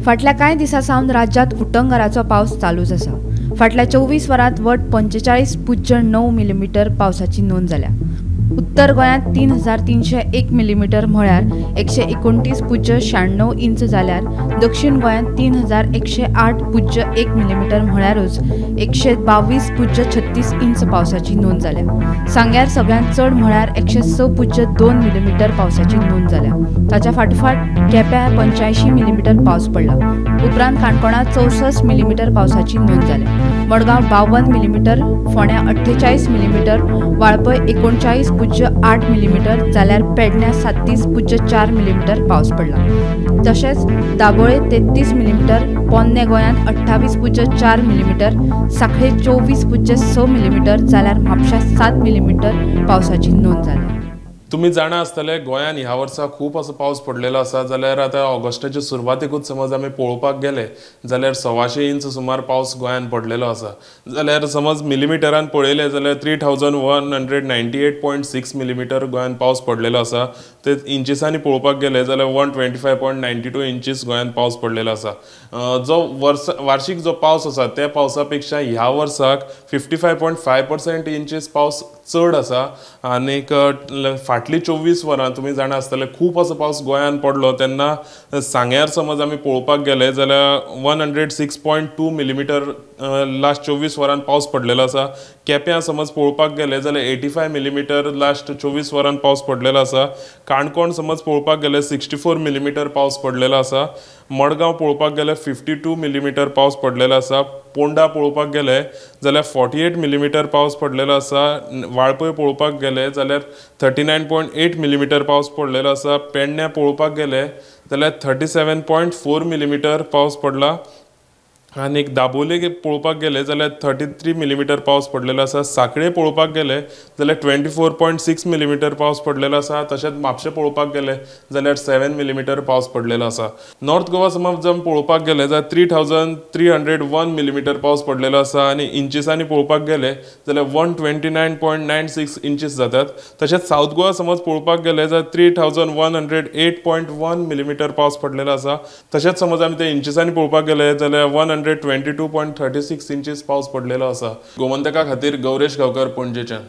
फाटल्या कांय दिसां सावन राज्यांत उटंगाराचो पावस चालूच आसा. फाटल्या 24 वरांत वट 45.9 मिलीमीटर पावसाची नोंद जाल्या. उत्तर गोंयांत 3301 मिलीमीटर म्हळ्यार 129.96 इंच जाल्यार दक्षिण गोंयांत 3108.1 मिलीमीटर म्हळ्यारूच 122.36 इंच पावसाची नोंद जाल्या. सांग्यार सगळ्यांत चड म्हळ्यार 106.2 मिलीमीटर पावसाची नोंद जाल्या. ताच्या फाटोफाट केप्यां 85 मिलीमीटर पावस पडला. उपरांत काणकोणांत 64 मिलीमीटर पावसाची नोंद जाल्या. मडगांव 52 मिलीमीटर, फोंड्यां 48 मिलीमीटर, वाळपय 39.8 मिलीमीटर जाल्यार पेडण्यां 37.4 मिलीमीटर पावस पडला. तशेंच दाबोळे 33 मिलीमीटर, पोन्ने गोंयांत 28.4 मिलीमीटर, सांखळे 24.6 मिलीमीटर जाल्यार म्हापश्यां 7 मिलीमीटर पावसाची नोंद जाल्या. तुमी जाणा आसतले गोंयांत ह्या वर्सा खूब असो पावस पडलेलो आसा. जाल्यार आतां ऑगस्टाच्या सुरवातेकूच समज आमी पळोवपाक गेले जाल्यार 125 इंच सुमार पावस गोंयांत पडलेलो आसा. जाल्यार समज मिलीमिटरान पळयलें जाल्यार 3198.6 मिलीमीटर गोंयांत पावस पडलेलो आसा. ते इंचिसांनी पळोवपाक गेले जाल्यार 125.92 इंचीस गोंयांत पावस पडलेलो आसा. जो वर्स वार्षीक जो पावस आसा त्या पावसा पेक्षा ह्या वर्साक 55.5% इंचीस पावस चड आसा. आनीक फाटली 24 वरां तुमी जाणा आसतले खूब असो पावस गोंयांत पडलो तेन्ना सांग्यार समज आमी पळोवपाक गेले जाल्यार 106.2 मिलीमीटर लास्ट 24 वरांत पावस पडलेलो आसा. केप्यां समज पळोवपाक गेले जाल्यार 85 मिलीमीटर लास्ट 24 वरांत पावस पडलेलो आसा. काणकोण समज पळोवपाक गेले 64 मिलीमीटर पावस पडलेलो आसा. मडगांव पळोवपाक गेले 52 मिलीमीटर पावस पडलेलो आसा. पोंडा पळोवपाक गेले जाल्यार 48 मिलीमीटर पावस पडलेलो आसा. वाळपय पळोवपाक गेले जाल्यार 39.8 मिलीमीटर पावस पडलेलो आसा. पेडण्यां पळोवपाक गेले जाल्यार 37.4 मिलीमीटर पावस पडला. आनीक दाबोले पळोवपाक गेले जाल्यार 33 मिलीमीटर पावस पडलेलो आसा. सांखळे पळोवपाक गेले जाल्यार 24.6 मिलीमीटर पावस पडलेलो आसा. तशेंच म्हापशें पळोवपाक गेले जाल्यार 7 मिलीमीटर पावस पडलेलो आसा. नॉर्थ गोवा समज जर पळोवपाक गेले जाल्यार 3301 मिलीमीटर पावस पडलेलो आसा. आनी इंचिसांनी पळोवपाक गेले जाल्यार 129.96 इंचीस जातात. तशेंच सावथ गोवा समज पळोवपाक गेले जाल्यार 3108.1 मिलीमीटर पावस पडलेलो आसा. तशेंच समज आमी ते इंचिसांनी पळोवपाक गेले जाल्यार 122.36 इंचीस पावस पडलेलो आसा. गोमंतका खातीर गौरेश गांवकर, पणजेच्यान.